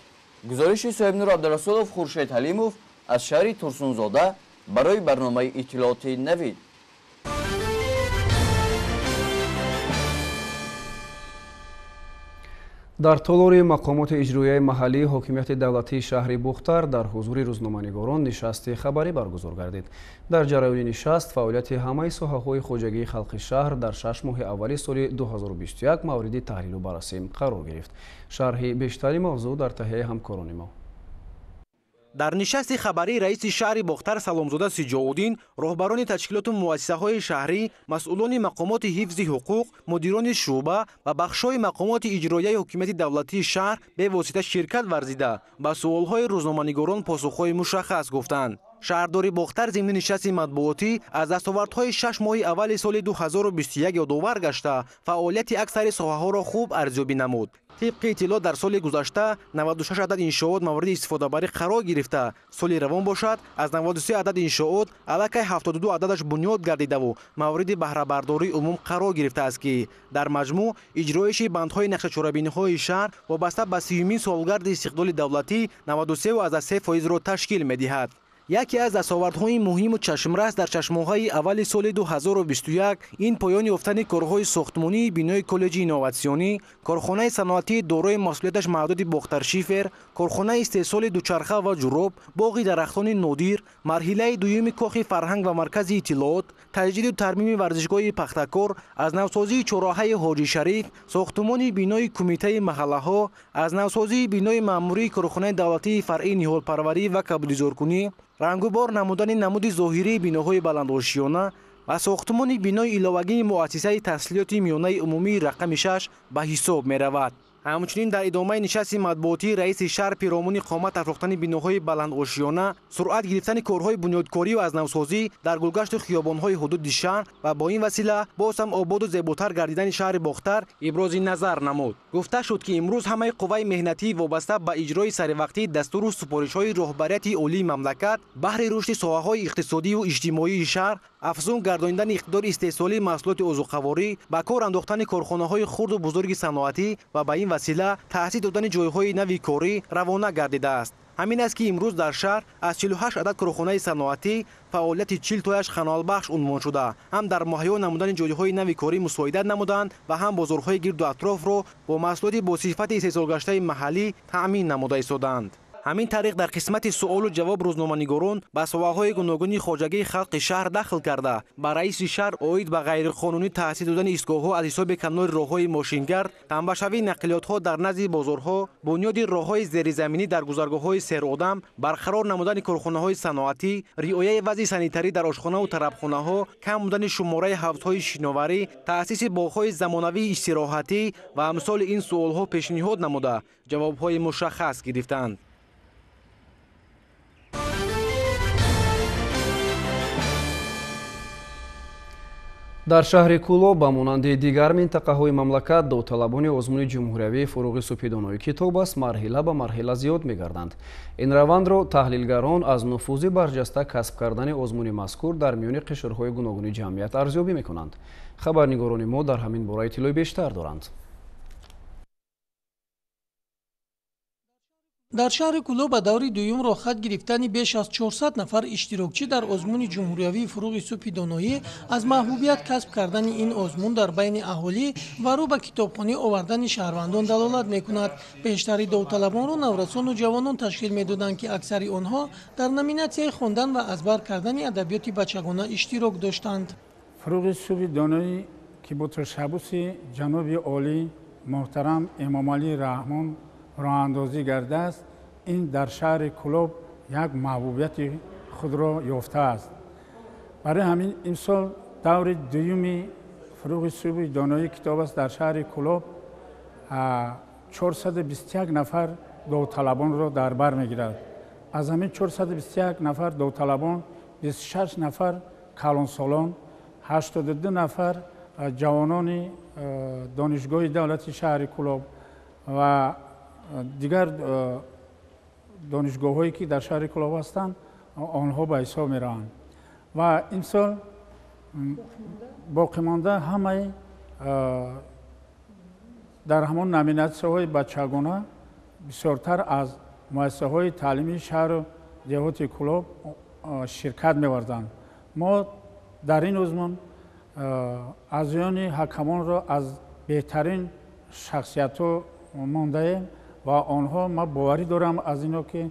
Гузориши Соҳибнур Абдурасулов, Хуршед Ҳалимов аз шаҳри Турсунзода барои барномаи иттилооти Навид. Дар толори мақомоти иҷроияи маҳаллии ҳокимияти давлатии шаҳри Бухтар дар ҳузури рӯзноманигорон нишасти хабарӣ баргузор гардид. Дар ҷараёни нишаст фаъолияти ҳамаи соҳаҳои хоҷагии халқи шаҳр дар 6 моҳи аввали соли 2021 мавриди таҳлилу баррасӣ қарор гирифт. Шарҳи бештари мавзӯъ дар таҳияи ҳамкорони мо. Дар нишасти хабарӣ раиси шаҳри Бохтар Саломзода Сиҷоуддин, роҳбарони ташкилоту муассисаҳои шаҳрӣ, масъулони мақомоти ҳифзи ҳуқуқ, мудирони шӯъба ва бахшҳои мақомоти иҷроияи ҳокимияти давлатии шаҳр бевосита ширкат варзида, ба суолҳои рӯзноманигорон посухҳои мушаххас гуфтанд. Шаҳрдори Бохтар зимни нишасти матбуотӣ аз дастовардҳои 6 моҳи аввали соли 2021 ёдовар гашта, фаъолияти аксари соҳаҳоро хуб арзёбӣ намуд. Тибқи иттилоъ, дар соли гузашта 96 адад иншоот мавриди истифодабарӣ қарор гирифта, соли равон бошад, аз 93 адад иншоот аллакай 72 ададаш бунёд гардидаву мавриди баҳрабардории умум қарор гирифтааст, ки дар маҷмӯъ иҷроиши бандҳои нақшачорабиниҳои шаҳр вобаста ба 30-юмин солгарди истиқлоли давлатӣ 93,3%-ро ташкил медиҳад. Яке аз дастовардҳои муҳиму чашмрас дар чашмоҳаи аввали соли 2021 ин поён ёфтани корҳои сохтмонии бинои коллеҷи инноватсионӣ, корхонаи саноатии дорои масъулияташ маҳдуди Бохтаршифер, корхонаи истеҳсоли дучарха ва ҷуроб, боғи дарахтони нодир, марҳилаи дуюми кохи фарҳанг ва маркази иттилоот, таҷдиду тармими варзишгоҳи Пахтакор, аз навсозии чорроҳаи Ҳоҷи Шариф, сохтмони бинои кумитаи маҳаллаҳо, аз навсозии бинои маъмурии корхонаи давлатии фаръии ниҳолпарварӣ ва кабудизоркунӣ, рангубор намудани намуди зоҳирии биноҳои баландошиёна ва сохтмони бинои иловагии муассисаи таҳсилоти миёнаи умумии рақами 6 ба ҳисоб меравад. Ҳамчунин дар идомаи нишасти матбуотӣ раиси шаҳр пиромуни қомат афрохтани биноҳои баландошиёна, суръат гирифтани корҳои бунёдкорию аз навсозӣ дар гулгашту хиёбонҳои ҳудуди шаҳр ва бо ин васила боз ҳам ободу зеботар гардидани шаҳри Бохтар ибрози назар намуд. Гуфта шуд, ки имрӯз ҳамаи қувваи меҳнатӣ вобаста ба иҷрои саривақтии дастуру супоришҳои роҳбарияти олии мамлакат баҳри рушди соҳаҳои иқтисодию иҷтимоии шаҳр, афзун гардонидани иқтидори истеҳсолии маҳсулоти озуқаворӣ, ба кор андохтани корхонаҳои хурду бузурги саноатӣ ва ба ин васила таъсис додани ҷойҳои нави корӣ равона гардидааст. Ҳамин аст, ки имрӯз дар шаҳр аз 48 адад корхонаи саноатӣ фаъолияти 40 тояш ханалбахш унвон шуда, ҳам дар муҳайё намудани ҷойҳои нави корӣ мусоидат намуданд ва ҳам бозорҳои гирду атрофро бо маҳсулоти бо сифати истеҳсолгаштаи маҳаллӣ таъмин намуда истодаанд. Ҳамин тариқ дар қисмати суолу ҷавоб рӯзноманигорон ба соҳаҳои гуногуни хоҷагии халқи шаҳр дахл карда, ба раиси шаҳр оид ба ғайриқонунӣ таъсис додани истгоҳҳо аз ҳисоби канори роҳҳои мошингард, тамбашавии нақлиётҳо дар назди бозорҳо, бунёди роҳҳои зеризаминӣ дар гузаргоҳҳои серодам, барқарор намудани корхонаҳои саноатӣ, риояи вазъи санитарӣ дар ошхонаву тарабхонаҳо, кам будани шумораи ҳавзҳои шиноварӣ, таъсиси боғҳои замонавии истироҳатӣ ва амсоли ин суолҳо пешниҳод намуда, ҷавобҳои мушаххас гирифтанд. Дар шаҳри Кӯлоб ба монанди дигар минтақаҳои мамлакат довталабони озмуни ҷумҳуриявии фуруғи супидонои китоб аст марҳила ба марҳила зиёд мегарданд. Ин равандро таҳлилгарон аз нуфузи барҷаста касб кардани озмуни мазкур дар миёни қишрҳои гуногуни ҷамъият арзёбӣ мекунанд. Хабарнигорони мо дар ҳамин бора иттилои бештар доранд. Дар шаҳри Кӯлоб ба даври дуюм роҳхат гирифтани беш аз 400 нафар иштирокчӣ дар озмуни ҷумҳуриявии фуруғи субҳи доноӣ аз маҳбубият касб кардани ин озмун дар байни аҳолӣ ва рӯ ба китобхонӣ овардани шаҳрвандон далолат мекунад. Бештари довталабонро наврасону ҷавонон ташкил медоданд, ки аксари онҳо дар номинатсияи хондан ва аз бар кардани адабиёти бачагона иштирок доштанд. Фуруғи субҳи доноӣ, ки бо ташаббуси ҷаноби олӣ муҳтарам Эмомалӣ Раҳмон роҳандозӣ гардааст, ин дар шаҳри Кӯлоб як маҳбубияти худро ёфтааст. Барои ҳамин имсол даври дуюми фуруғи субҳи доноии китоб аст дар шаҳри Кӯлоб 421 нафар довталабонро дар бар мегирад. Аз ҳамин 421 нафар довталабон 26 нафар калонсолон, 82 нафар ҷавонони донишгоҳи давлати шаҳри Кӯлоб ва дигар донишгоҳҳое ки дар шаҳри Кӯлоб ҳастанд, онҳо ба ҳисоб мераванд. Ва имсол боқимонда ҳамаи дар ҳамон номинатсияҳои бачагона бисёртар аз муассисаҳои таълимии шаҳру деҳоти Кӯлоб ширкат меварзанд. Мо дар ин озмун аъзоёни ҳакамонро аз беҳтарин шахсиятҳо мондаем ва онҳо, ман боварӣ дорам аз ино, ки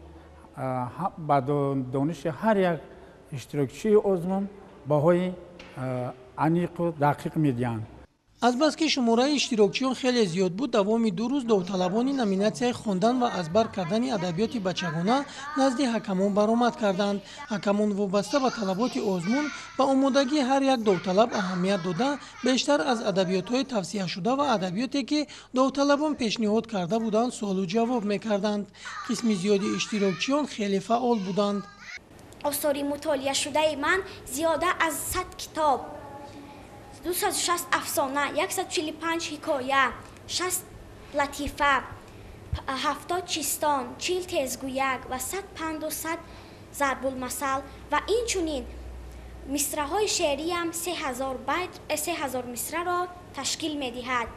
ба дониши ҳар як иштирокчии озмун баҳои аниқу дақиқ медиҳанд. Азбаски шумораи иштирокчиён хеле зиёд буд, давоми 2 рӯз довталабони номинатсияи хондан ва аз бар кардани адабиёти бачагона назди ҳакамон баромад карданд. Ҳакамон вобаста ба талаботи озмун ба омодагии ҳар як довталаб аҳамият дода, бештар аз адабиётҳои тавсияшуда ва адабиёте ки довталабон пешниҳод карда буданд суолу ҷавоб мекарданд. Қисми зиёди иштирокчиён хеле фаъол буданд. Осори мутолиашудаи ман зиёда аз 100 китоб, 260 афсона, 145 ҳикоя, Латифа, 70 чистон, 40 тезгӯяк ва 100 панду 100 зарбулмасал ва инчунин мисраҳои шеъриам 3000 байт, 3000 мисраро ташкил медиҳад.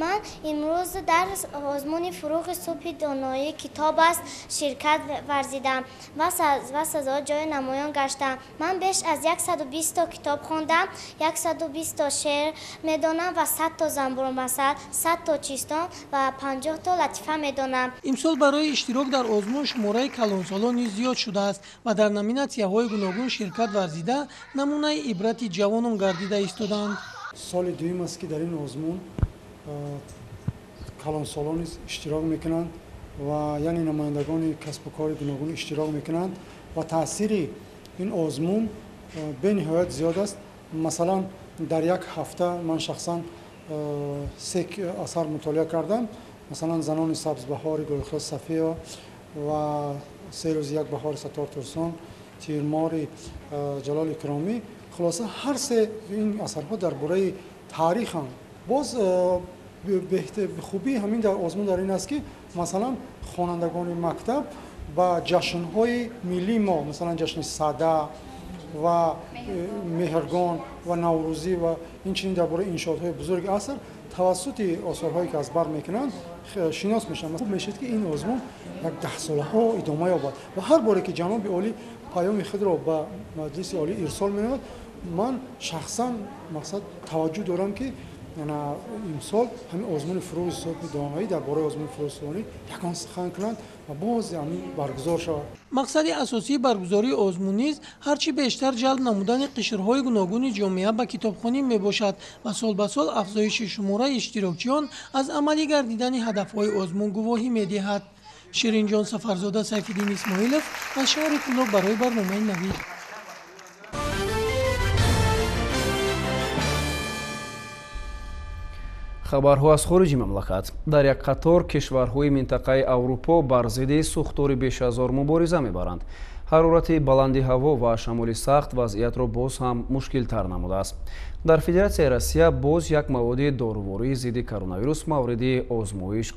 Ман имрӯз дар озмуни фурӯғи субҳи доноӣ китоб аст ширкат варзидам ва сазовори ҷои намоён гаштам. Ман беш аз 120 то китоб хондам, 120 то шеър медонам ва 100 то занбурмасал, 100 то чистон ва 50 то латифа медонам. Имсол барои иштирок дар озмун шумораи калонсолон низ зиёд шудааст ва дар номинатсияҳои гуногун ширкат варзида намунаи ибрати ҷавонон гардида истодаанд. Соли дуюм аст, ки дар ин озмун калонсолон низ иштирок мекунанд ва яъне намояндагони касбу кори гуногун иштирок мекунанд ва таъсири ин озмун бениҳоят зиёд аст. Масалан, дар як ҳафта ман шахсан се асар мутолиа кардам. Масалан, занони сабзбаҳори Гулхиёз Сафиева ва се рӯзи як баҳори Саттор Турсон, тирмори Ҷалоли Икромӣ. Хулоса, ҳар се ин асарҳо дар бораи таъриханд. Боз хубии ҳамин дар озмун дар ин аст, ки масалан хонандагони мактаб ба ҷашнҳои миллии мо, масалан ҷашни Сада ва Меҳргон ва Наврӯзӣ ва инчунин дар бораи иншоотҳои бузурги аср тавассути осорҳое, ки аз бар мекунанд, шинос мешаванд. Хуб мешавад, ки ин озмун як даҳсолаҳо идома ёбад ва ҳар боре, ки ҷаноби олӣ паёми худро ба Маҷлиси Олӣ ирсол менамояд, ман шахсан мақсад таваҷҷӯҳ дорам, ки имсол ҳамин озмуни фурӯғи субҳи доноӣ дар бораи озмуни фурӯғи доноӣ ягон сухан кунанд ва боз ҳамин баргузор шавад. Мақсади асосии баргузории озмун низ ҳарчи бештар ҷалб намудани қишрҳои гуногуни ҷомеа ба китобхонӣ мебошад ва сол ба сол афзоиши шумораи иштирокчиён аз амалӣ гардидани ҳадафҳои озмун гувоҳӣ медиҳад. Ширинҷон Сафарзода, Сайфиддин Исмоилов аз шаҳри Кӯлоб барои барномаи Навид. Хабарҳо аз хориҷи мамлакат. Дар як қатор кишварҳои минтақаи Аврупо бар зидди сӯхтори бешазор мубориза мебаранд. Ҳарорати баланди ҳаво ва шамоли сахт вазъиятро боз ҳам мушкилтар намудааст. Дар Федератсияи Россия боз як маводи дорувории зидди коронавирус мавриди озмоиш